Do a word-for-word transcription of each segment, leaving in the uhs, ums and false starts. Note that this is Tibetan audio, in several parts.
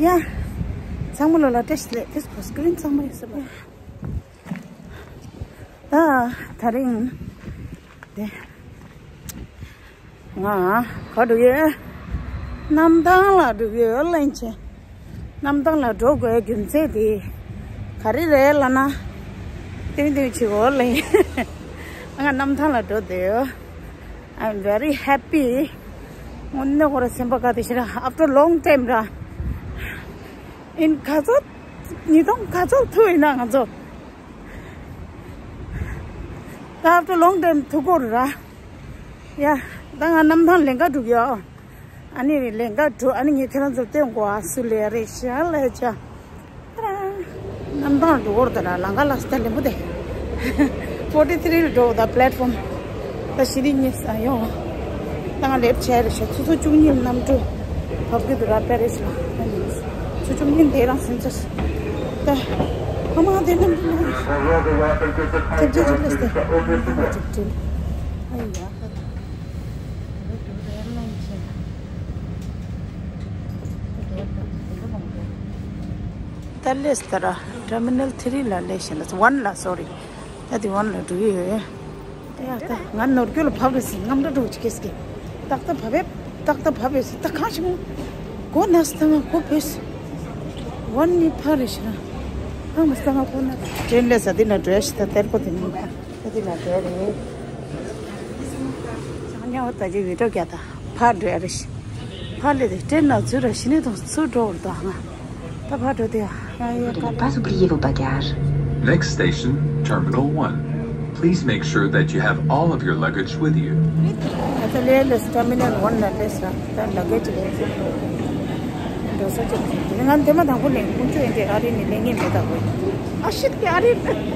ཡ། ཚང་མ་ལོ་ལ་བཀྲ་ཤིས་བདེ་ལེགས། དེ་སྐོར་སྐྲིན་ཚང་མ་ཡོད་ས་རེད། ད་དེ་རིང་དེ་ང་ག་འགྲོ་ཡོད། གནམ་ཐང་ལ་འགྲོ་ཡོད་ལན་ཆེ། གནམ་ཐང་ལ་འགྲོ་དགོས་རྒྱུ་མཚན་དེ་ག་རེ་རེད་ལབ་ན། ཏིང་ཏིང་ཆི་གོ་ལན། ང་གནམ་ཐང་ལ་འགྲོ་བསྡད་ཡོད། I'm very happy. དངོས་གནས་ཁོ་ར་སེམས་པ་དགའ་བསྡད་ཤག་ར། After long time ར། ཨིན་ག་ཚོད་ཉིས་སྟོང་ག་ཚོད་ཐུག་ཡིན་ན་ང་ཚོ། ད་after long time ཐུག་གོ་ར། ཡ། ད་ང་གནམ་ཐང་ལེན་ག་འགྲོ་གི་ཡོད། ཨ་ནི་ལེན་ག་འགྲོ། ཨ་ནི་ངས་ཁྱེད་རང་ཚོར་སྟོན་གོ། ཨ་སུ་ལེ་རེ་ཤ་ལེ་ཅ། གནམ་ཐང་འགྲོ་གོ་ར། ད་ར་ལམ་ཁ་ལ་སྟ་ལེན་པོ་དེ། forty three ལ་འགྲོ། ད་platform ད་བཞི་རེ་གཉིས་ས་ཡོང་། ད་ང་ལེབ་ཆ་རེ་ཤ། ཆུ་ཚོད་བཅུ་གཉིས་གནམ་གྲུ་བབས་ཀྱི་འདུག་ར། པེ་རི་སི་ལ། ཆུ་ཚོད་བཅུ་གཉིས་དེ་རང་སེམས་ཚོར། ད་ཕ་མ་དེ་གནམ་གྲུ་ལ་ཐེབས་ཆ་ཅིག་ལ་སྟེ། ཨ་ཡ། ད་ལས་ད་ར་terminal three ལ་ལས་ཤིང་ལ། one ལ་sorry། ད་དེ་one ལ་འགྲོ་གི་ཡོད། ཡ་ད་ང་ནོར་སྐྱོ་ལ་བབས་རེད་ཟིན། རྔམ་འདྲ་འགྲོ་ཅིག་སྐྱེས་སྐྱེས། ཏག་ཏག་བབས་བབས། ཏག་ཏག་བབས་རེད་ཟིན། ད་གང་ཞིག་མོ་གོ་ནས་ད་ང་གོ་བས། one ནི་ཕར་རེད་ཤི་ན། ཨ་མ་ས་ང་གོ་ན། ཏྲེན་ལས་ས་དེ་ན་འགྲོ་ཡ་ཤི། ད་དེར་གོ་དེ་མིན་པ། ད་དེ་ན་འགྲོ་ཡ་རེད། ཉ་བ་ད་ཅི་བི་ཏོ་རྒྱ་ད་ཕར་འགྲོ་ཡ་རེད་ཤི། ཕར་ལས་དེ་ཏྲེན་ན་ཚུར་ར་ཤི་ནི་དང་ཚུར་འགྲོ་བར་དོ་ང་། ད་ཕར་འགྲོ་དེ་ཡ་ཡ་ཡ། ག་ལ་Pas oublier vos bagages. Next station, Terminal one. Please make sure that you have all of your luggage with you. ཨ་ད་ལས་ལས་terminal one ལ་ལས་ས་ད་luggage ལས་འགྲོ་ས་ཅིག་ང་དེ་མ་དང་པོ་ལས་ཀུན་སྤྱོད་ཡིན་ཏེ། ཨ་རི་ནི་ལས་ངེས་མེད་ད་གོ། ཨ་ཤི་ཏི་ཨ་རི་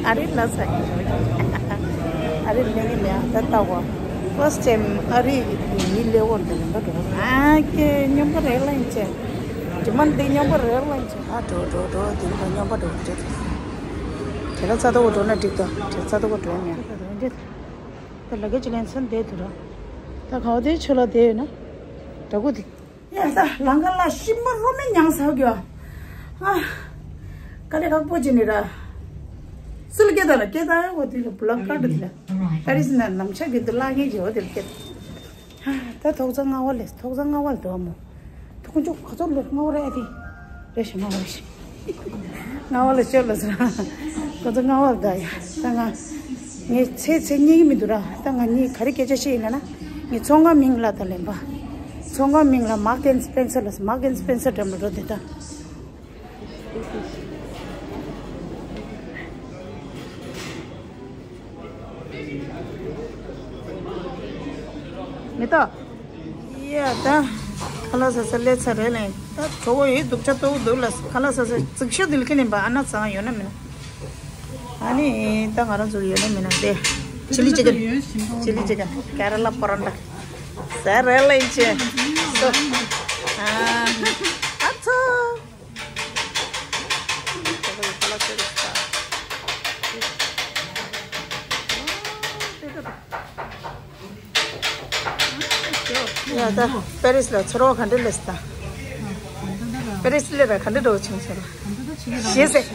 ཨ་རི་ལ་ས་ཨ་རི་ལས་ངེས་མེད། ཨ་ད་ལྟ་བ་first time ཨ་རི་ཡི་མི་ལས་འོར་དེ་ལ་འགྲོ། ཨ་ཀེ་སྙོམས་པོ་རེད་ལ་ཡིན་ཅེ། དེ་མ་འདི་སྙོམས་པོ་རེད་ལ་ཡིན་ཅེ། ཨ་འགྲོ་འགྲོ་འགྲོ། དེ་ལ་སྙོམས་པོ་འགྲོ་འགྲོ། དེ་ལ་ཚ་ཏོག་འགྲོ་ན་འགྲིག་ད། དེ་ཚ་ཏོག་འགྲོ་ཡ་མེད། ད་ལ་ག་ཅི་ལན་ཚན་བསྡད་དུ་ར། ད་ག་བ་དེ་ཆོ་ལ་བསྡད་ཡོད་ན་འདྲ་གོ་དེ། ཡ་ད་ལང་ཀ་ལ་ཤི་མ་རོ་མེ་ཉང་ས་གི་ཨ། ཀ་ལེ་ཁག་པོ་ཅི་ནི་ར། སུལ་སྐད་ད་ལ་སྐད་ད་ཡོད་གོ་དེ་ལ་བུ་ལ་ཀ་འདྲ་དེ་ལ། ཨ་རི་སི་ན་ནམ་ཆ་གི་དུ་ལ་ངེ་གི་འོ་དེ་ལ་སྐད། ད་ཐོག་ཚ་ང་བ་ལས། ཐོག་ཚ་ང་བ་ལ་དོ་མོ། ཐོག་ཅོག་ག་ཚོད་ལོ་ང་བ་རེད་དེ། རེ་ཞིག་ང་བ་རེ་ཞིག་ང་བ་ལ་ཤོད་ལ་ཟེར། ཁོ་ཚོ་ང་བ་ལ་ད་ཡ། ད་ང་ངས་ཚེ་ཚེ་རྙེད་ཀྱི་མི་འདུག་ར། ད་ང་གཉིས་ག་རེ་སྐད་ཆ་བཤད་ཡིན་ལ་ན། ངས་ཚོང་ཁང་མིང་ལ་ད་ལེན་པ། ཚོང་ཁང་མིང་ལ་Marks and Spencer ལ། Marks and Spencer འགྲམ་ལ་འགྲོ་དེ་ད། མེ་ཏོག་ཡ་ད། ཁ་ལག་ཟ་ས་སླེབས་ཚར་རེད་ལེ། ད་གྲོད་ཁོག་ཡོད་སྡུག་ཅག་ཏོག་འདུག་ལ། ཁ་ལག་ཟ་ས་ཙིག་ཤོས་དེ་ལ་ཁེ་ལེན་པ། ཨ་ན་ཚང་ཡོད་ན་མིན་ན། ཨ་ནི་ད་ང་རང་ཚོར་ཡོད་ན་མིན་ན་དེ། ཆི་ལི་ཅི་ཀན། ཆི་ལི་ཅི་ཀན། ཀེ་ར་ལ་པ་རོན་ཊ། ཟ་རེད་ལེ་ཅི། ཨ་ཨ་ཚོ། ཡ་ད་པེ་རི་སི་ལ་ཚོར་བ་ག་འདྲ་ལས་ད། པེ་རི་སི་ལ་ར་ག་འདྲ་འགྲོ་བྱུང་ཟེར། ཞེས་ཟེར།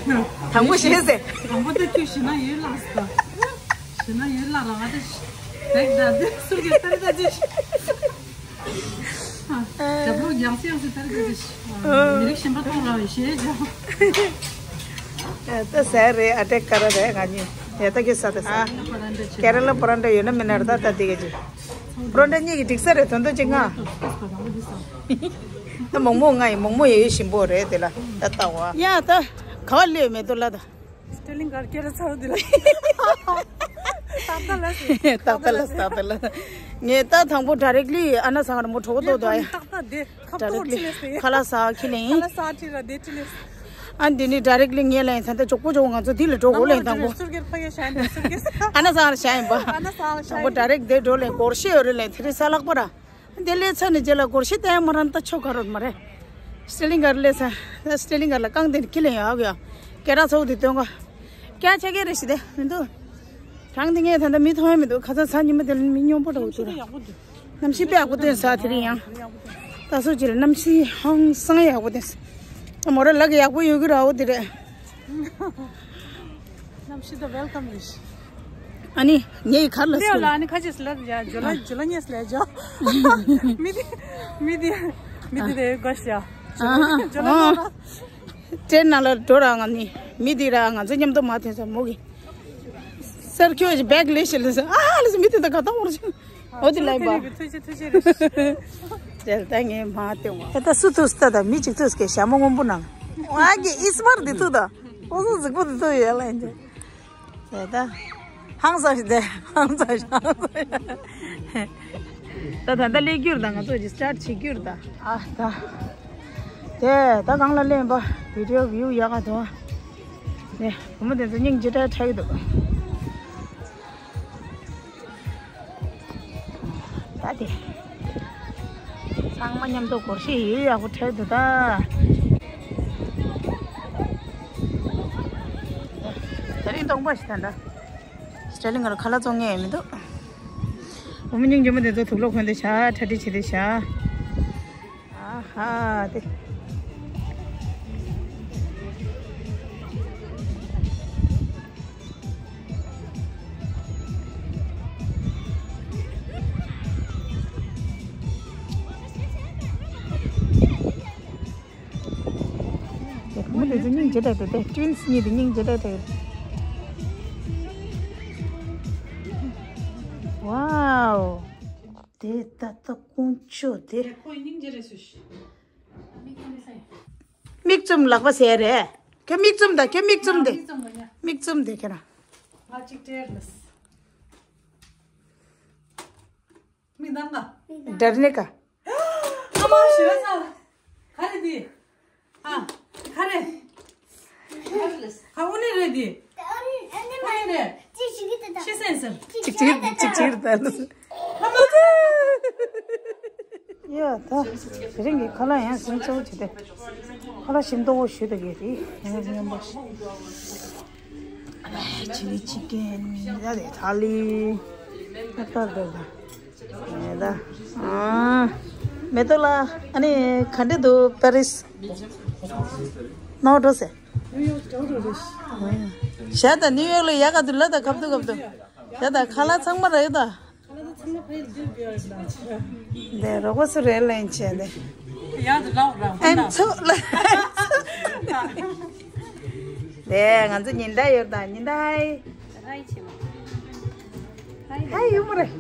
དང་པོ་ཞེས་ཟེར། དང་པོ་ད་ཁྱོད་ཞེ་ན་ཡོད་ལགས་ད། ཞེ་ན་ཡོད་ལགས་ར་ང་ད་ཞེ། ད་ད་ད་སུར་གྱི་ད་ད་ད་ཞེ། རྒྱབ་ལོགས་རྒྱང་སེ་ཡང་སེ་ད་ད་ད་ཞེ། མི་རིགས་གཞན་པ་མཐོང་ར་ཞེས་ཀྱང་། ད་ཟེར་རེད། ཨ་ཏྲེ་ཀ་ར་རེད་ང་གཉིས། ཡ་ད་ཁྱོད་ས་ད་ས། ཀེ་ར་ལ་པ་རོན་ཊ་ཡོད་ན་མིན་ན་ར་ད་ད་དེ་ག་ཅི། པ་རོན་ཊ་གཉིས་ཀྱི་འགྲིག་ས་རེད་དོན་དུ་ཅི་ང་། ད་མོག་མོག་ང་ཡི་མོག་མོག་ཡོད་ཞིམ་པོ་རེད་དེ་ལ་ད་ལྟ་བ། ཡ་ད་ག་བ་ལས་མེད་དོ་ལ་ད། སི་ཊེ་ལིང་གར་སྐེ་ར་ཚ་བོ་དེ་ལ། ཏག་ཏག་ལ་སི། ཏག་ཏག་ལ་སི། ཏག་ཏག་ལ། ངས་ད་དང་པོ་ཌའི་རེག་ལི་ཨ་ན་ས་གར་མོ་གྲོགས་པོ་ཏོ་དོ་ཡ། ཏག་ཏག་དེ་ཁ་ཏོག་ཅི་ལས་སི། ཁ་ལག་ཟ་ཁྱི་ལེན། ཁ་ལག་ཟ་ཁྱི་ར་དེ་ཅི་ལས་སི། ཨ་འདི་ནི་ཌའི་རེག་ལི་ངས་ལེན་ཚ་ད་ཅོག་པོ་ཅོག་ང་ཚོ་དེ་ལ་འགྲོ་གོ་ལེན་དང་པོ། ཨ་ན་ས་གར་ཤ་ཡིན་པ། དང་པོ་ཌའི་རེག་དེ་འགྲོ་ལེན་སྒོར་གཞས་ཡོད་རེད་ལེན་དེ་རིང་ས་ལྷག་པ་ར། འདི་ལས་ཚ་ནི་རྗེས་ལ་སྒོར་གཞས་བསྟན་མ་རན་ད་ཆོ་ག་རོད་མ་རེད། སི་ཊེ་ལིང་གར་ལས་ཚ། སི་ཊེ་ལིང་གར་ལ་རྐང་དེ་ནི་ཁྱི་ལེན་ཡོད་གི་ཡ། སྐད་གྲགས་ཚོགས་དེ་སྟོན་ག་སྐད་ཆ་སྐད་རེ་ཞིག་དེ་མི་འདུག་རང་དེ་ངས་ད་ལྟ་མི་མཐོང་ཡ་མི་འདུག་ཁ་ཚ་ཚ་ཉི་མ་དེ་ལ་མི་སྙོམས་པོ་འདྲ་བོ་འདུག་ར། གནམ་གཤིས་དཔེ་ཡག་པོ་སྟོན་ས་དེ་རིང་ཡང་། ད་སོ་ཅི་ལ་གནམ་གཤིས་ཧང་སང་ཡག་པོ་སྟོན་ས། མོ་ར་ལག་ཡག་པོ་ཡོད་ཀྱི་ར་འོ་དེ་རེད། གནམ་གཤིས་ད་ཝེལ་ཀམ་རེད། ཨ་ནི་ངའི་ཁར་ལ་འདི་ལ་ཨ་ནི་ཁ་ཅིག་ལ་ཡ་ཇོ་ལ་ཇོ་ལ་ཉེས་ལ་ཇོ། མི་དེ་མི་དེ་མི་དེ་རེད་གོ་ཤ། ཇོ་ལ་ཇོ་ལ་ཉེས་ལ། ཏྲེན་ནང་ལ་འགྲོ་ར་ང་ནི་མི་དེ་ར་ང་ཚོ་མཉམ་དུ་མ་ཐོན་ས་མོ་གི། སར་ཁྱོད་ཀྱི་བེག་ལས་ཤི་ལས་ཨ་ལས་མི་དེ་ད་ག་ད་འོར་ཅིང་། འོ་དེ་ལ་ཡིན་པ། ཐུགས་རྗེ་ཐུགས་རྗེ་རེད། དེ་ལྟ་ངས་མ་སྟེང་བ། ད་སུ་ཐུག་སྟ་ད་མི་གཅིག་ཐུག་སྐད་ཞྭ་མོ་སྔོན་པོ་ནང་། ཨ་གི་ཨིས་མར་དེ་ཐུག་ད། ཨོ་སོ་གཟིག་པོ་དེ་ཐུག་ཡོད་ལ་ཡིན་ད། དེ་ད། ཧང་སང་ཞིག་དེ་ཧང་སང་ཞིག་ཧང་སང་ཞིག་ད་ད་ད་ལས་རྒྱུར་ད་ང་ཚོ་ཅི་སི་ཊར་ཊི་བྱེད་རྒྱུར་ད། ཨ་ད། དེ་ད་གང་ལ་ལེན་པ་བི་ཌི་ཡོ་བིའུ་ཡག་ག་དོ། ནས་བུ་མོ་དེ་ཚོ་སྙིང་ཅི་ལྟར་ཁྲག་གི་འདུག་ད་དེ། ཚང་མ་མཉམ་དུ་སྒོར་གཞས་ཡོད་ཡག་པོ་ཁྲག་འདུག་ད། དེ་རིང་སྟོང་པ་ཞིག་ད་འདྲ། སི་ཊར་ལིང་ག་ལ་ཁ་ལག་བཙོང་ངེས་མི་འདུག་བུ་མོ་སྙིང་རྗེ་མོ་དེ་ཚོ་དུག་ལོག་གོན་ཏེ་བཞག་གྲ་སྒྲིག་བྱེད་དེ་བཞག་ཨ་ཧ་དེ། དེ་བུ་མོ་དེ་ཚོ་སྙིང་རྗེ་དྲགས་འདུག་དེ་ཊུ་ཝིན་སི་གཉིས་དེ་སྙིང་རྗེ་དྲགས་འདུག་ཝའོ། དེ་ད་ལྟ་དཀོན་མཆོག་དེ། ཁོ་སྙིང་རྗེ་རེད་ཟེར་ཞུ། མིག་བཙུམ་ལག་པ་ཟེར་རེད། ཁྱོད་མིག་བཙུམ་དང་ཁྱོད་མིག་བཙུམ་དེ། མིག་བཙུམ་དེ་ཁྱོད་རང་། ང་གཅིག་སྤྲད་ལ། མིག་གདངས་ག་ཌར་ནེ་ཀ་ཨ་མ་ཞོལ་ཚ། ག་རེ་དེ། ཨ། ག་རེ། ག་རེ་ལས། ག་འོ་ནི་རེད་དེ། འོ་ནི་རེད། ཤེས་སེམས་ཟེར། ཅིག་ཅིག་ཅིག་ཅིག་ད་ལོ། ཨ་མ། ཡ་ད། དེ་རིང་གི་ཁ་ལག་ཡང་ཟིན་ཚོ་བྱེད་དེ། ཁ་ལག་ཞིམ་མདོག་པོ་ཞུ་ད་གི་རེད། ཡང་སྙོམས་པ་ཞིག་ཆི་ལི་ཅི་ཀན་ཡ་དེ་ཐ་ལི། ཨ་ད་ད་ད། ད། ཨ། མེ་ཏོག་ལ་ཨ་ནི་ག་འདྲ་འདུག་པ་རིས། ནོར་འགྲོ་ཟེར། ཞག་ད་ནིའུ་ཡོག་ལ་ཡག་ག་འདུག་ལ་ད་གབ་ཏུ་གབ་ཏུ། ཞག་ད་ཁ་ལག་ཚང་མ་ར་ཡོད་ད། འདི་རོགས་པ་སུ་རེད་ལན་བྱས་ནས། ཡག་ཏུ་ལགས་རང་ཨེམ་ཚུགས་ལ། འདི་ང་ཚོ་ཉི་ཟླ་ཡོད་ད་ཉི་ཟླ་ཧའི། ཧའི་ཆེ་མ། ཧའི་ཡོད་མ་རེད།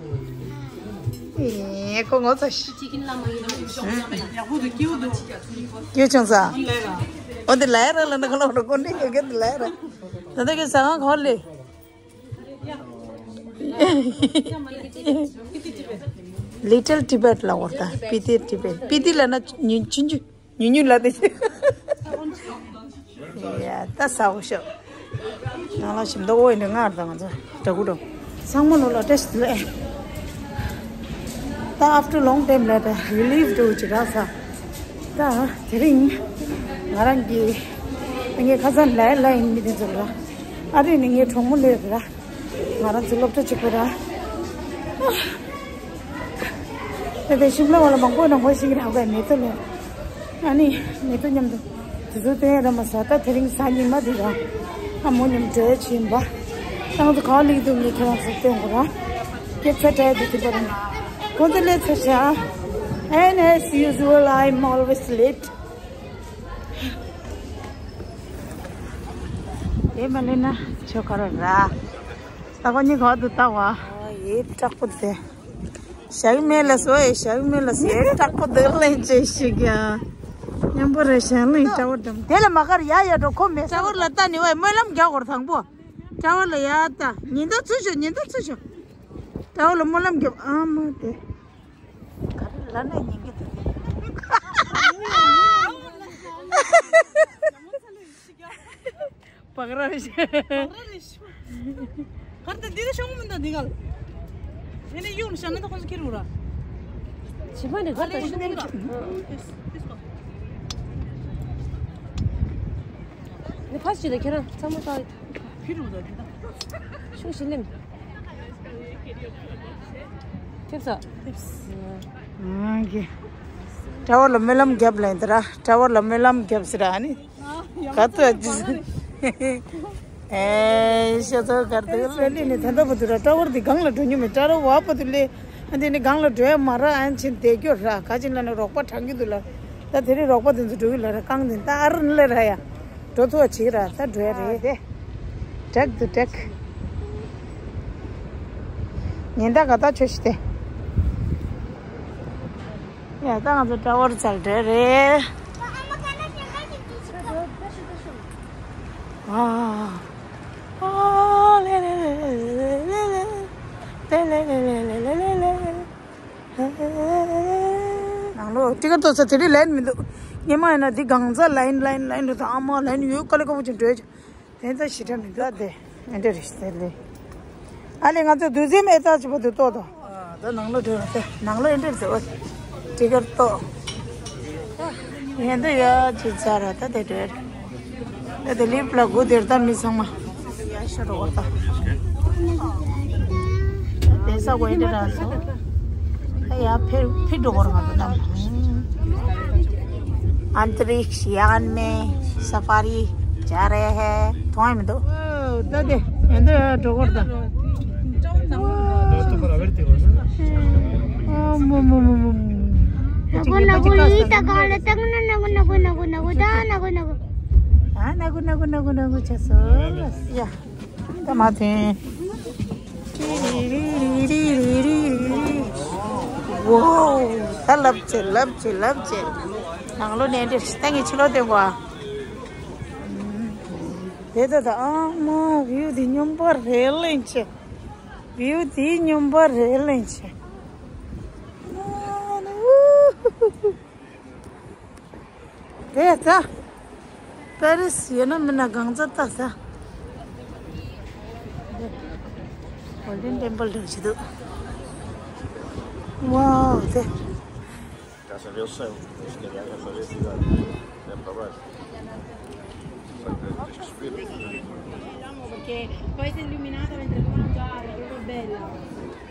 ཨེ་ཁོ་ངོ་ཚ་ཤི། ཅི་ཀིན་ལ་མ་ཡོད། ཡག་པོ་འདུག་སྐྱིད་པོ་འདུག་སྐྱིད་བྱུང་ས། འོ་འདི་ལའི་ར་ལ་ན་ཁོ་ལ་འོ་འདི་ལའི་ར། ད་ལྟ་གི་ཟ་ཁང་ཁོ་ལེ། Little Tibet ལ་འོ་ད་སྤི་ཏི་ཊི་བེཊ། སྤི་ཏི་ལ་ན་ཉུ་ཆུན་ཆུ། ཉུ་ཉུ་ལ་དེ། ཡ་ད་ས་འོ་ཤོག་ང་ལ་ཞིམ་མདོག་འོ་ཡིན་ན་ང་དང་ང་ཚོ་དྲ་གུ་འགྲོ། ཚང་མ་ལོ་ལ་བཀྲ་ཤིས་བདེ་ལེགས། ད་after long time later relief འགྲོ་ཅི་ར་ས། ད་དེ་རིང་ང་རང་གི་ངའི་ཁ་སང་ལས་ལ་ཡིན་མི་དེ་ཚོ་ལ་ཨ་རི་ནས་ངའི་གྲོགས་མོ་ལས་ར། ང་རང་ཚོ་སློབ་གྲྭ་གཅིག་པ་ར། དེ་དེ་ཤིམ་ལ་བ་ལ་མང་པོ་ནང་པོ་ཞིག་རག་པའི་མེ་ཏོག་ལས། ཨ་ནི་མེ་ཏོག་མཉམ་དུ་དེ་ཚོ་སྟོན་ཡ་ར་མ་ཟ། ད་དེ་རིང་གཟའ་ཉི་མ་འདི་ར་ཨ་མོ་མཉམ་འབྲེལ་བྱིན་པ། ཏང་དུ་ག་ལིག་དུ་ངས་ཁྱེད་རང་ཚོ་སྟོན་དགོས་ར། སྐྱེད་ཚལ་དྲ་དུ་དེ་པ་ར་ཁོང་ཚོ་ལས་ཚ་ཤ། And as usual, I'm always late. དེ་མ་ལེ་ན་ཆོ་ག་ར་ར། ད་གོ་ཉི་ག་དུ་ད་བ། ཡེ་དྲག་པོ་དེ། ཞག་མེད་ལ་སོ་ཨེ་ཞག་མེད་ལ་སོ་ཨེ་དྲག་པོ་དེ་ལེན་ཅེས་ཤིག་ཡ། མཉམ་པོ་རེ་ཞང་ལེན་ཅ་བོ་འགྲམ། དེ་ལ་མ་ཀར་ཡ་ཡ་འགྲོ་ཁོ་མེད་ཅ་བོ་ལ་ལྟ་ནི་བའི་སྨོན་ལམ་རྒྱག་གོར་དང་པོ། ཅ་བོ་ལ་ཡ་ལྟ་ཉིན་ཐོ་ཚུ་ཤོ་ཉིན་ཐོ་ཚུ་ཤོ། ཅ་བོ་ལ་སྨོན་ལམ་རྒྱབ་ཨ་མ་དེ། ག་རེ་ལ་ན་ཉིན་གི་དེ། བག་ར་རེ་ཤི། བག་ར་རེ་ཤི། གར་ཏེ་འདི་ག་ཤོང་མི་འདུག་འདི་ག་ལ། དེ་ནས་གཡུག་ནས་བཞག་ན་ད་ཁོང་ཚོ་ཁྱེར་འུ་ར། བྱིས་པ་ནི་གར་ཏེ་ཤོང་མི་འདུག་ནི་ཕ་ཞིག་ལ་ཁྱེད་རང་ཚང་མ་ལྟ། ཁྱེར་འུ་ར་འདི་ད། ཤོང་ཞིག་ལེམ། ཐེབས་ས། ཐེབས། ཨང་གི། ཊ་ཝར་ལ་སྨོན་ལམ་རྒྱབ་ལ་ཡིན་ད་ར། ཊ་ཝར་ལ་སྨོན་ལམ་རྒྱབ་ཟེར་ར་ཨ་ནི། ག་ཏུ་ཨ་ཅི། ཨེ་ཤ་ཚོ་གར་དུ་ལ་ལི་ནི་ད་ལྟ་བུ་དུ་ར་ཊ་ཝར་དེ་སྒང་ལ་འགྲོ་མྱོང་མེད། ཊ་ཝར་བ་པ་དུ་ལེ་ཨ་འདི་ནི་སྒང་ལ་འགྲོ་ཡ་མ་ར་ཨན་ཆེན་དེ་སྐྱོ་ར་ག་ཅིན་ལ་ནི་རོགས་པ་དྲང་གི་འདུག་ལ། ད་དེ་རིང་རོགས་པ་དེ་ཚོ་འགྲོ་གི་ལ་ར་རྐང་དེ་ད་ཨ་རུ་ལེ་ར་ཡ། འགྲོ་ཐུ་བ་ཆིག་ར་ད་འགྲོ་ཡ་རེད་དེ། དྲེག་དུ་དྲེག་ཉིན་ད་ག་ད་ཆོས་ཤི་དེ། ཡ་ད་ང་ཚོ་ཊ་ཝར་ཚར་འགྲོ་རེད། ཨ། ཨ་ལེ་ལེ་ལེ། ནང་ལོགས་ཊི་ཀེ་ཊི་ཐོབ་ས་དེ་རིང་ལན་མི་འདུག་སྔོན་མ་ཡིན་ན་འདི་གང་ཚ་ལན་ལན་ལན་འགྲོ་དང་ཨ་མ་ལན་ཡོད་དཀའ་ལས་ཁག་པོ་ཅིག་འགྲོ་ཡ་ཅིག་དེ་ཚ་ཞི་དྲག་མི་འདུག་ཨ་དེ་ཨེ་འདྲ་རེད་ཤི་དེ་ལས། ཨ་ལེ་ང་ཚོ་དུས་ཚོད་མེད་ཙང་ཅི་པ་དུ་ཏོག་ཏོ། ད་ནང་ལོགས་འགྲོ་ཡ་དེ་ནང་ལོགས་ཨེ་འདྲ་རེད་ཟེར་བ། ཊི་ཀེ་ཊི་ཏོག་ཡན་དུ་ཡ་ཅི་ཚ་ར་ད་དེ་འགྲོ་ཡ། ད་དེ་ལིབ་ལ་སྒུག་དེར་ད་མི་ཚང་མ། ཡ་ཤ་རོ་བར་ད། དེ་ས་གོ་ཨེ་འདྲ་ར་སོ། ད་ཡ་ཕེ་ཕེ་འགྲོ་བར་ང་ཚོ་ད། अंतरिक्ष यान में सफारी जा रहे हैं। མཐོང་ཡ་མི་འདུག་ད་དེ་ཨེ་འདྲ་འགྲོ་བར་ད། ཨ་མོ་མོ་མོ་མོ། ནགོ་ནགོ་ཡི་ད་ག་ལ་ཏང་ན་ནགོ་ནགོ་ནགོ་ནགོ་ད་ནགོ་ནགོ། ཨ་ནགོ་ནགོ་ནགོ་ནགོ་ཆ་སོ། ཡ། ད་མ་ཐེན། ཝོའོ། ད་ལབ་ཆེ་ལབ་ཆེ་ལབ་ཆེ། ནང་ལོ་ནས་འདྲེ་ད་ངས་ཕྱི་ལོ་སྟོན་གོ། དེ་ད་ད་ཨ་མ་བིའུ་དེ་སྙོམས་པ་རེད་ལེན་ཆེ། བིའུ་དེ་སྙོམས་པ་རེད་ལེན་ཆེ། དེ་ད། པེ་རི་སི་ཡོད་ན་མིན་ན་གང་ཚ་ལྟ་ས། གོལ་ཌེན་ཊེམ་པལ་འདྲ་ཞིག་འདུག་ཝའོ་དེ། Casa de Oseo, es que ya se ve ciudad, ya probar. Perché poi si è illuminata mentre tu mangiavi, proprio bella.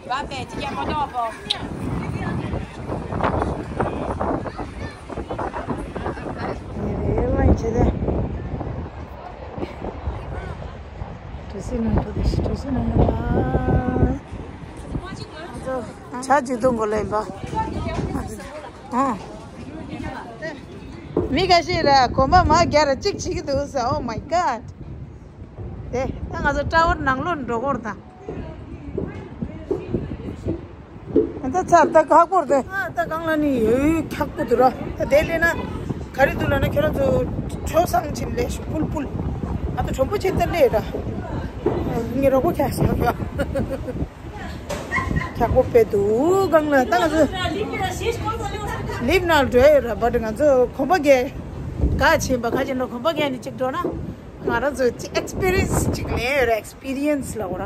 Vabbè, ti chiamo dopo. ཆ་ཇུས་གཏོང་དགོས་ལེ་ཡིན་པ། ཨ། མི་ཁ་ཤས་ར་གོམ་པ་མ་རྒྱག་ར་གཅིག་བྱེད་ཀྱི་འདུག་ས། Oh my god། དེ་ད་ང་ཚོ་ཊ་ཝར་ནང་ལོགས་འགྲོ་སྐོར་དང་། ད་ཚར་ད་ཁག་པོར་དེ། ཨ་ད་གང་ལ་ནི་ཡོད་ཁག་པོ་འདུག་ར། ད་དེ་ལས་ན་ག་རེ་འདུག་ལ་ན་ཁྱོད་རང་ཚོ་ཁྲོ་སང་ཕྱིན་ལས་ཤུ་ཕུལ་ཕུལ། ཨ་ད་ཁྲོམ་པོ་ཆེན་ད་ལས་ར། ངས་རོགས་པོ་ཁྱག་ཤག་ཡ། ཁག་པོ་དཔེ་འདུག་གང་ལ་ད་ང་ཚོ། ལིབ་ནང་འགྲོ་ཡོད་ར་བ་ད་ང་ཚོ་གོམ་པ་རྒྱག་ག་ཕྱིན་པ་ག་ཕྱིན་ན་གོམ་པ་རྒྱག་ནི་གཅིག་འགྲོ་ན། ང་རང་ཚོ་ཅི་ཨེག་སི་པི་རི་ཡན་སི་ཅིག་ལེན་ཡོད་རེད། ཨེག་སི་པི་རི་ཡན་སི་ལ་འོ་ར།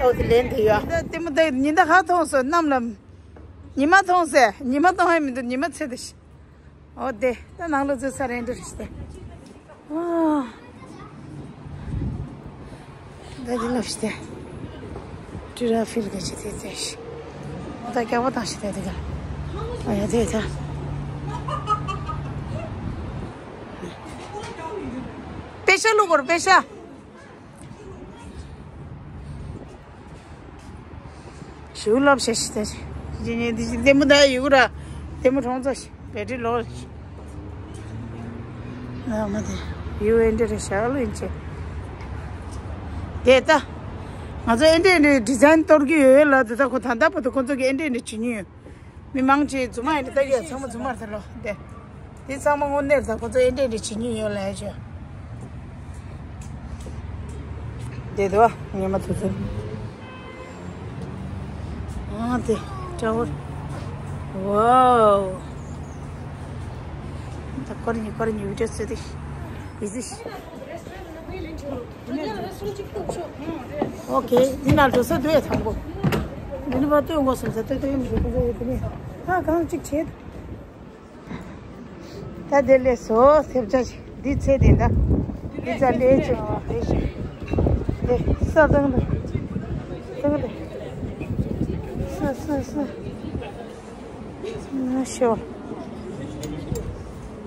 ཨོ་དེ་ལེན་དེ་ཡོད། ད་ལྟད་མོ་ད་ཉི་ཟླ་ཧ་མཐོང་སོང་གནམ་ལ། ཉི་མ་མཐོང་སེ་ཉི་མ་མཐོང་ཧ་མི་འདུག་ཉི་མ་ཚེ་དེ་ཤི། ཨོ་དེ་ད་ནང་ལོ་ཚོད་ས་རེད་འདྲ་ཤི་དེ། ཨ། ད་དེ་ལོ་ཤི་དེ། ཏྲི་ར་ཕིལ་ག་ཅི་དེ་དེ་ཤི། ད་སྐྱག་པ་བཏང་ཤི་དེ་དེ་ག་ཨ་ཡ་དེ་ད། པེ་ཤ་ལུ་གོར་པེ་ཤ། ཞུ་ལབ་ཤ་ཤི་ད་ཤི། ཇི་ནི་དེ་ལྟད་མོ་ད་ཡུ་ར། ལྟད་མོ་གྲོང་ཚོ་ཤི། བེ་ཏྲི་ལོ་ཤི། ཨ་མ་དེ། ཡུ་ཨེ་འདྲ་རེ་ཤ་ལུ་ཡིན་ཆེ། དེ་ད། ང་ཚོ་ཨེ་འདྲ་ཨེ་འདྲ་ཌི་ཛའིན་གཏོར་གི་ཡོད་ལ་དེ་ད་ཁོ་ད་ལྟ་བར་དུ་ཁོ་ཚོ་གི་ཨེ་འདྲ་ཨེ་འདྲ་བྱེད་མྱོང་ཡོད། མི་མང་ཆེ་རྫུན་མ་ཡིན་ད་ཡ་ཚང་མ་རྫུན་མ་རེད་ལོ་དེ། དེ་ཚང་མ་དངོས་གནས་ད་ཁོ་ཚོ་ཨེ་འདྲ་ཨེ་འདྲ་བྱེད་མྱོང་ཡོད་ལ་ཡ་ཆོ། དེ་དོ་ཉི་མ་དུ་ཚོད། ཨ་དེ་ཊ་ཝར། ཝའོ། ད་ཀོར་ཉི་ཀོར་ཉི་བི་ཌི་ཡོ་བཟོས་ཏེ། ཨི་ཟི། ཨོ་ཁེ། འདི་ན་འགྲོ་ས་དུ་ཡ་དང་པོ། འདི་ནི་བར་སྟོད་ངོ་སོང་ས་སྟོད་སྟོད་ཡོད་མི་འགྲོ་ཁོ་ཚོ་ཡོད་དེ་ནི། ཨ་གང་གཅིག་བྱེད། ད་དེ་ལས་སོ་སེབ་ཆ་ཞིག་འདི་ཚེ་དེ་འདྲ། འདི་ཙ་ལས་ཆེ་བ་རེད་ཞིག་དེ་ས་བཏང་དང་། བཏང་དང་། ས་ས་ས། ཨ་ཤོ།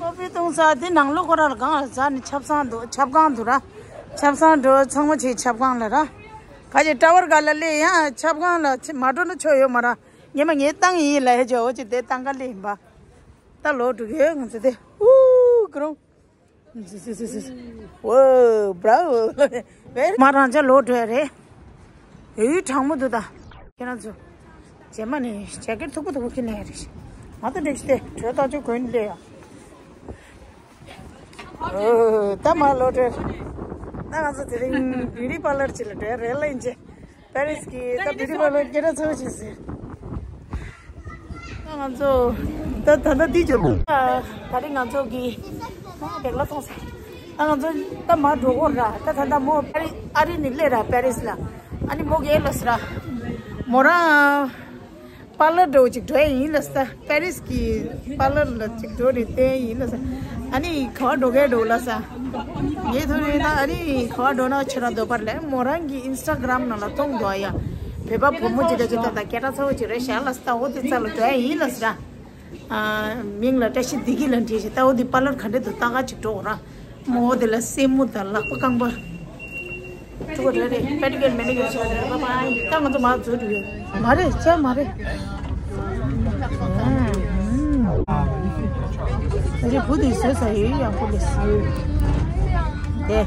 ཀོ་ཕི་བཏུང་ས་དེ་ནང་ལོགས་ཁོ་རང་ལ་གང་ལ་ཟ་ནི་ཆབ་གསང་འདུག་ཆབ་ཁང་འདུག་ར། ཆབ་གསང་འགྲོ་ཚང་མ་བྱེད་ཆབ་ཁང་ལ་ར། ག་ཅེ་ཊ་ཝར་ག་ལ་སླེབས་ཡང་ཆབ་ཁང་ལ་མ་འགྲོ་ན་ཆོ་ཡོད་མ་ར། ཉི་མ་ངས་བཏང་ཡིན་ལ་ཧེ་ཅོ་འོ་ཅི་དེ་བཏང་ག་སླེབས་ཡིན་པ། ད་ལོག་འགྲོ་གི་ང་ཚོ་དེ། ཨུ་ཀྲོང་། ཝོ་བྲའོ། མ་རང་ཅག་ལོག་འགྲོ་ཡ་རེད། ཡུལ་གྲང་མོ་འདུག་ད། ཁྱེད་རང་ཚོ། རྗེས་མ་ནས་ཇེ་ཀེ་ཊི་མཐུག་པོ་མཐུག་པོ་ཁྱེར་ནས་ཡ་རེད། ང་ད་འདྲ་ཞིག་སྟེ་གྲོད་ཐག་ཆོད་གོན་ལེ་ཡ། ཨོ། ད་མ་ལོག་འགྲོ། ད་ང་ཚོ་དེ་རིང་བིའུ་ཊི་པར་ལར་ཅིག་ལ་འགྲོ་ཡ་རེད་ལ་ཡིན་ཅེ། པེ་རིས་ཀྱི་ད་བིའུ་ཊི་པར་ལར་སྐད་གྲགས་ཚ་བོ་ཅིག་ཟེར། ད་ང་ཚོ་ད་ད་ལྟ་འདི་ཅོ། ད་རེས་ང་ཚོ་གི་ཨ་རེག་ལ་སོང་ས། ད་ང་ཚོ་ད་མར་འགྲོ་གོ་ར། ད་ད་ད་མོ་པེ་རི་ཨ་རི་ནས་སླེབས་ར་པེ་རིས་ལ། ཨ་ནི་མོ་གི་ལ་སི་ར། མོ་རང་པར་ལར་འགྲོ་ཅིག་འགྲོ་ཡ་ཡིན་ལ་ས། པེ་རིས་ཀྱི་པར་ལར་ལ་ཅིག་འགྲོ་རེ་བསྟན་ཡིན་ལ་ས། ཨ་ནི་ག་བ་འགྲོ་གས་འགྲོ་ལ་ས། ངས་ཐོན་རེ་ན་ཨ་ནི་ག་བ་འགྲོ་ན་ཆེ་ར་འདོད་པར་ལས་མོ་རང་གི་ཨིན་སི་ཊ་གྷ་རམ་ནང་ལ་མཐོང་འདུག་ཡ། བོད་པ་བུ་མོ་ཅིག་འདྲ་ཅིག་ད་ད་སྐད་གྲགས་ཚ་བོ་ཅིག་རེད་ཤག་ལ་ས། ད་འོ་དེ་རྩ་ལ་འགྲོ་ཡ་ཡིན་ལ་ས། ཨ། མིང་ལ་བཀྲ་ཤིས་བདེ་སྐྱིད་ལ་འདྲིས་ཤིག་ད་འོ་དེ་པར་ལར་ག་འདྲ་འདུག་ལྟ་ག་ཅིག་འགྲོ་ར། མོ་དེ་ལ་སེན་མོ་དང་ལག་པ་རྐང་པ། ཐུག་པ་རེད་རེད། པེ་ཌི་ཀིའུར་མེ་ནི་ཀིའུར་བྱས་པ་རེད། བྷའི་བྷའི། ད་ང་ཚོ་མར་འཛུལ་འགྲོ་ཡོད། མ་རེད་ཅག་མ་རེད། ཨ་རེ་བུ་དེ་བཟོས་ས་ཡོད་ཡག་པོ་ལས་བཟོས། དེ།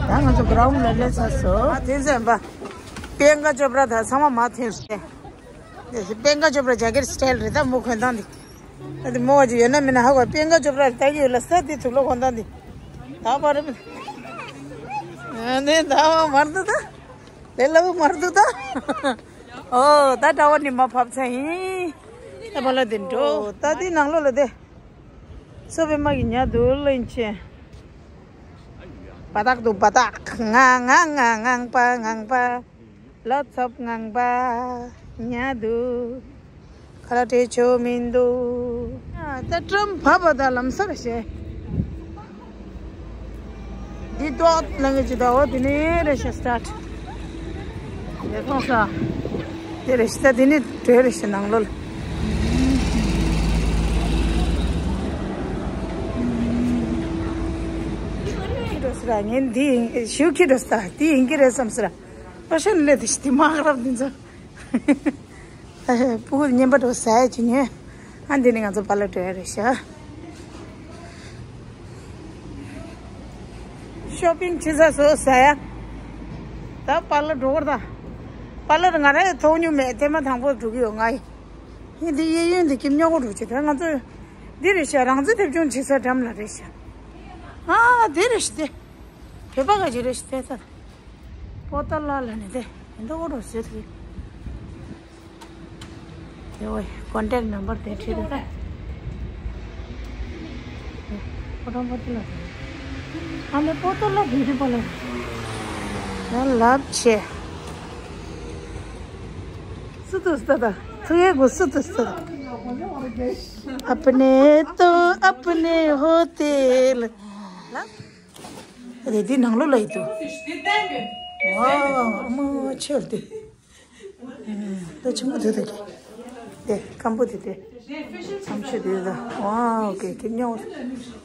ད་ང་ཚོ་གྷི་རའུན་ཌི་ལ་སླེབས་ཚར་སོང་། ཨ་དེ་ཚོ་ཡིན་པ། པིཡང་ཀ་ཅོབ་ར་དང་ཚང་མ་མར་ཐོན་སོང་། དེ་པིཡང་ཀ་ཅོབ་ར་ཇེ་ཀེ་ཊི་སི་ཊའིལ་རེད་ད་མོ་གོན་སྟངས་འདི། ཨ་དེ་མོ་བ་ཅིག་ཡོད་ན་མིན་ན་ཧ་གོ། པིཡང་ཀ་ཅོབ་ར་ལྟ་གི་ཡོད་ལ་ས། དེ་དུག་ལོག་གོན་སྟངས་འདི། ད་པར་རེད། ཨ་ནི་ད་མར་འདུག་ད། ལས་སླ་པོ་མར་འདུག་ད། ཨོ་ད་ཊ་ཝར་ནས་མར་བབས་ཚར་ཡིན། ད་པར་ལར་དེ་འགྲོ། ད་དེ་ནང་ལོགས་ལ་དེ། སོ་པའི་དམག་གི་ཉལ་འདུག་ལ་ཡིན་ཆེ། བ་དག་འདུག་བ་དག་ང་ང་ང་ངང་པ་ངང་པ། ལ་ཚབ་ངང་པ་ཉལ་འདུག་ཁ་ལག་སྤྲད་ཆོག་མི་འདུག་ཨ་ད་ཊམ་བབས་པ་ད་ལམ་སང་རེད་ཤག་འདི་ཏོག་ལངས་ཀྱི་ད་འོ་དེ་ནས་རེད་ཤག་སི་ཊར་ཊི། དེ་མཐོང་ས། དེ་རེད་ཤག་ད་དེ་ནས་བྲོས་རེད་ཤག་ནང་ལོགས་ལ། འགྲོ་སི་ར་ངས་འདི་ཡིན་ཞུ་ཁྱི་འགྲོ་ས་འདི་ཡིན་གྱི་རེད་བསམ་སི་ར། ཨོ་ཤན་ལེ་དེ་ཤི་དེ་མ་རབ་དེ་ཚོ། ཕྲུ་གུ་རྙིང་པ་འགྲོ་ཟ་ཡ་ཅི་ཉོས། ཨ་འདི་ནི་ང་ཚོ་པར་ལར་འགྲོ་ཡ་རེད་ཤག་ཤོ་པིང་བྱེད་ས་སོ་ཟ་ཡ། ད་པཱ་ལར་འགྲོ་གི་རེད་ད། པཱ་ལར་ང་རང་ཡང་མཐོང་མྱོང་མེད། ཐེངས་མ་དང་པོ་འགྲོ་གི་ཡོད་ང་ཡི། ཧིན་དི་གཡས་གཡོན་དེ་ཁྱིམ་ཉོ་གོ་འགྲོ་ཆེ་ད་ང་ཚོ། འདི་རེད་ཤག་རང་བཙན་ཐེབས་ཆུང་བྱེད་ས་འགྲམ་ལ་རེད་ཤག་ཨ་དེ་རེད་ཤག་དེ། བོད་པ་ག་ཅིག་རེད་ཤག་དེ་ད། པོ་ཏཱ་ལ་ལ་ནི་དེ་ཡིན་ད་འོ་འགྲོ་ཟེར་དེ། དེ་བས་ཀོན་ཊེག་ནམ་བར་དེ་བྲིས་འདུག་ད། ཕོ་བྲང་པོ་ཏི་ལ་དེ། ཨ་ནི་པོ་ཏི་ལ་བི་ཡུ་ཊི་པར་ལར། ཡང་ལབ་ཆེ། སུ་དུ་སུ་ད་ཐུ་ཡེ་གུ་སུ་དུ་སུ་ད། अपने तो अपने होते ल। ལབ། རེད་དེ་ནང་ལོགས་ལ་ཡིན་འདུག་ཝའོ་ཨ་མ་ཆེར་དེ། ད་ཆེན་པོ་དེ་དག་གི་དེ་སྐམ་པོ་དེ་དེ། ཨམ་ཆུ་དེ་ད། ཝའོ་ཀེ་ཀེ་ཉོ།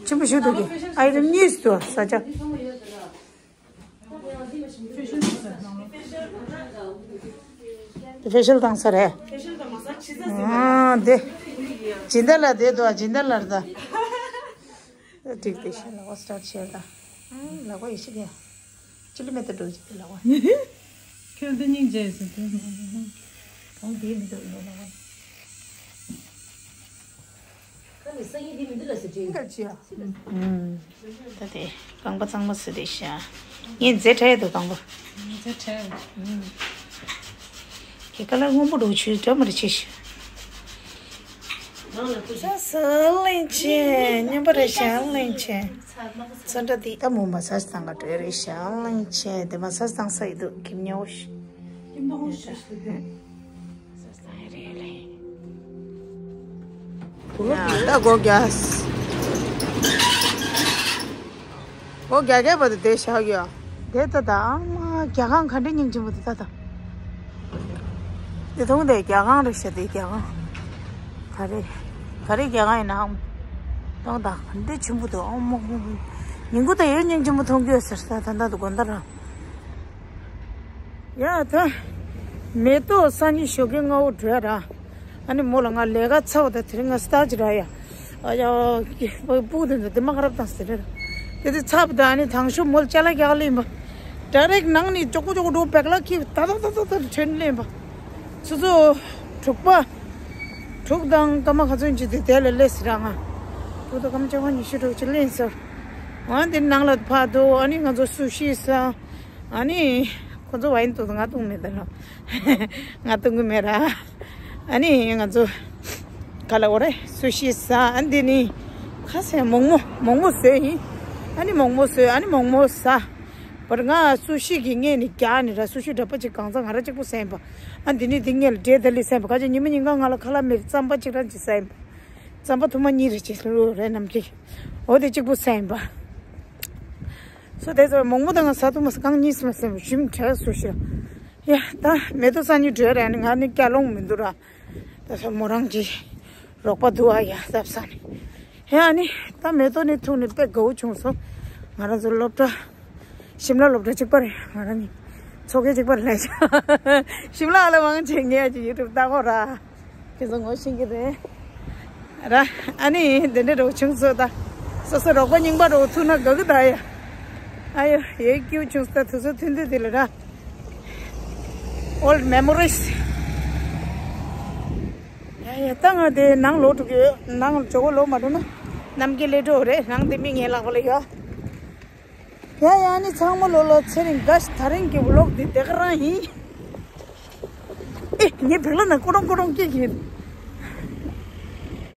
ཆེན་པོ་ཞིག་འདུག་གི་ཨའི་རིམ་གཉིས་སུ་ས་ཆ། ཕེ་ཤལ་བཏང་ས་རེད། ཨ་དེ། སྦྱིན་བདག་ལགས་དེ་འདུག་སྦྱིན་བདག་ལགས་ད། འགྲིག་དེ་ཤ་ལག་པ་སི་ཊར་ཊི་བྱས་ད། ལག་པ་ཡེ་ཤེས་ཀྱི། ཅི་ལི་མེ་ཏི་འགྲོ་ཅི་ལི་ལག་པ། ཁྱོད་འདི་སྙིང་རྗེ་ཟེར་དེ། གང་དེ་མི་འདུག་ཡོད་ལག་པ། ཁ་ནས་སང་ཉིན་འདི་མི་འདུག་ལ་ཟེར་གྱི། ད་དེ་རྐང་པ་གཙང་མ་ཟེར་དེ་ཤ། ངས་མཛེས་ཁྲ་ཡ་འདུག་རྐང་པ། མཛེས་ཁྲ་ཡ། ཁྱེད་ཀ་ལ་སྔོན་པོ་འགྲོ་ཆུ་འདྲ་མ་རེད་ཆེ་ཤི། ས་ས་གླིང་ཆེ་སྙན་པ་རེད་ཤ་གླིང་ཆེ། ཚ་འདྲ་དེ་ད་མོ་མ་ས་ས་དང་ག་འགྲོ་རེད་ཤ་གླིང་ཆེ་དེ་མ་ས་ས་དང་ས་ཡི་འདུག་ཁྱིམ་ཉོ་ཤི། ད་སྒོ་རྒྱག་སྒོ་རྒྱག་རྒྱག་པ་དེ་དེ་བཞག་ཡོད། དེ་ད་ད་ཨ་མ་རྒྱ་ཁང་ག་འདྲ་སྙིང་རྗེ་མོ་དེ་ད་ད། དེ་མཐོང་དེ་རྒྱ་ཁང་རེད་ཤག་དེ་རྒྱ་ཁང་། ག་རེ། ག་རེ་རྒྱ་ཁང་ཡིན་ནའང་། མཐོང་ད་ག་འདྲ་ཆེན་པོ་འདུག་ཨ་མ་ཧུ་ཧུ། ཉིན་གུང་ད་ཡོད་སྙིང་རྗེ་མོ་མཐོང་གི་ཡོད་ཟེར་ས་ད་ད་དུ་དགོན་ད་ར། ཡ་ད། མེ་ཏོག་སང་ཉིན་ཞོགས་ཀས་སྔ་བོ་འགྲོ་ཡ་ར། ཨ་ནི་མོ་ལ་ང་ལས་ཀ་ཚ་བ་དང་དེ་རིང་ང་སྟག་ཅིག་ར་ཡ། ཨ་ཡ། སྤུ་དེ་འདི་མ་ཁ་རབ་དང་ཟེར་རེད། དེ་དེ་ཚ་བ་དང་ཨ་ནི་དང་ཤོ་མོལ་ཅ་ལག་རྒྱག་ལེན་པ། ཌའི་རེག་ནང་ནས་ཅོག་པོ་ཅོག་པོ་འགྲོ་བེག་ལ་ཁྱི་ད་ད་ད་ད་ད་ཁྲིད་ལེན་པ། ཆུ་ཚོད་དྲུག་པ། དྲུག་དང་སྐར་མ་ག་ཚོད་ཅིག་དེ་དེ་ལ་སླེབས་སི་ར་ང་། དྲུག་དང་སྐར་མ་བཅོ་ལྔ་ཉི་ཤུ་དྲུག་ཅིག་ལེན་སོ། ང་དེ་ནང་ལ་ཕར་འགྲོ་ཨ་ནི་ང་ཚོ་སུ་ཤི་ས། ཨ་ནི། ཁོ་ཚོ་བ་ཡིན་དུ་ང་བཏུང་མེད་ད་ལོ། ང་བཏུང་གི་མེད་ར། ཨ་ནི་ང་ཚོ། ག་ལ་འོ་རེད་སུ་ཤི་ཟ་ཨ་འདི་ནི། ཁ་སེ་མོག་མོ་མོག་མོ་བཟོས་ཡིན། ཨ་ནི་མོག་མོ་བཟོས་ཨ་ནི་མོག་མོ་ཟ། བར་ང་སུ་ཤི་གི་ངས་ནི་རྒྱག་ནི་ར་སུ་ཤི་འདྲ་པོ་ཅིག་གང་ཚ་ང་ར་གཅིག་པུ་ཟ་ཡིན་པ། ཨ་འདི་ནི་འདི་ངས་ལ་འདྲེ་ད་ལི་ཟ་ཡིན་པ་ཁ་ཅིག་ཉི་མ་ཉིན་གང་ང་ལ་ཁ་ལག་མེད་རྩམ་པ་ཅིག་རང་ཅིག་ཟ་ཡིན་པ། རྩམ་པ་ཐུར་མ་གཉིས་རེ་ཅིག་ལུ་རེ་ནམ་གི། འོ་དེ་གཅིག་པུ་ཟ་ཡིན་པ། སོ་དེ་ཚོ་མོག་མོ་དང་ང་ཟ་ཐུབ་མ་ཟ་གང་གཉིས་སུ་མ་ཟ་ཞིམ་དྲག་སུ་ཤི། ཡ་ད་མེ་ཏོག་སང་ཉིན་བྲོས་རེད་ནི་ང་ནི་སྐྱ་ལོང་མི་འདུག་ར། ད་ས་མོ་རང་གི་རོགས་པ་འདུག་ཨ་ཡ་སྟབས་ས་ནི། ཡ་ནི་ད་མེ་ཏོག་ནི་ཐུག་ནི་དཔེ་དགའ་བོ་བྱུང་སོང་། ང་རང་ཚོ་སློབ་གྲྭ། ཞིམ་ལ་སློབ་གྲྭ་གཅིག་པ་རེད་ང་རང་ནི། ཚོགས་ཁེ་གཅིག་པ་རེད་ལས་ཤག་ཞིམ་ལ་ཨ་ལ་མང་ཆེ་ངས་ཀྱི་ཡུ་ཊུབ་ལྟ་གོ་ར། དེ་ཚོ་ངོ་ཤེས་ཀྱི་རེད། ར། ཨ་ནི་འདི་འདྲ་རོགས་བྱུང་སོང་ད། སོ་སོ་རོགས་པ་རྙིང་པ་རོགས་ཐུག་ན་དགའ་གི་ད་ཡ། ཨ་ཡོ་ཡའི་སྐྱིད་བྱུང་སོང་ད་དུས་ཚོད་ཐུང་ཐུང་དེ་ལ་ར། Old memories། ཡ་ཡ་ད་ང་དེ་ནང་ལོག་འགྲོ་གི་ཡོད། ནང་ཇོ་བོ་ལོག་མ་འགྲོ་ན་ནམ་མཁའི་ལས་འགྲོ་རེད། ནང་དེ་མི་ངའི་ལག་པ་ལ་ཡོད། ཡ་ཡ་ནི་ཚང་མ་ལོ་ལོ་ཚེ་རིང་དགའ་ཞིག་ད་རིང་གི་ཝི་ལོག་འདི་དེ་ག་རང་ཡིན། ཨེ་ངའི་བེག་ལ་ན་ཀོ་རོང་ཀོ་རོང་སྐད་ཀྱིས།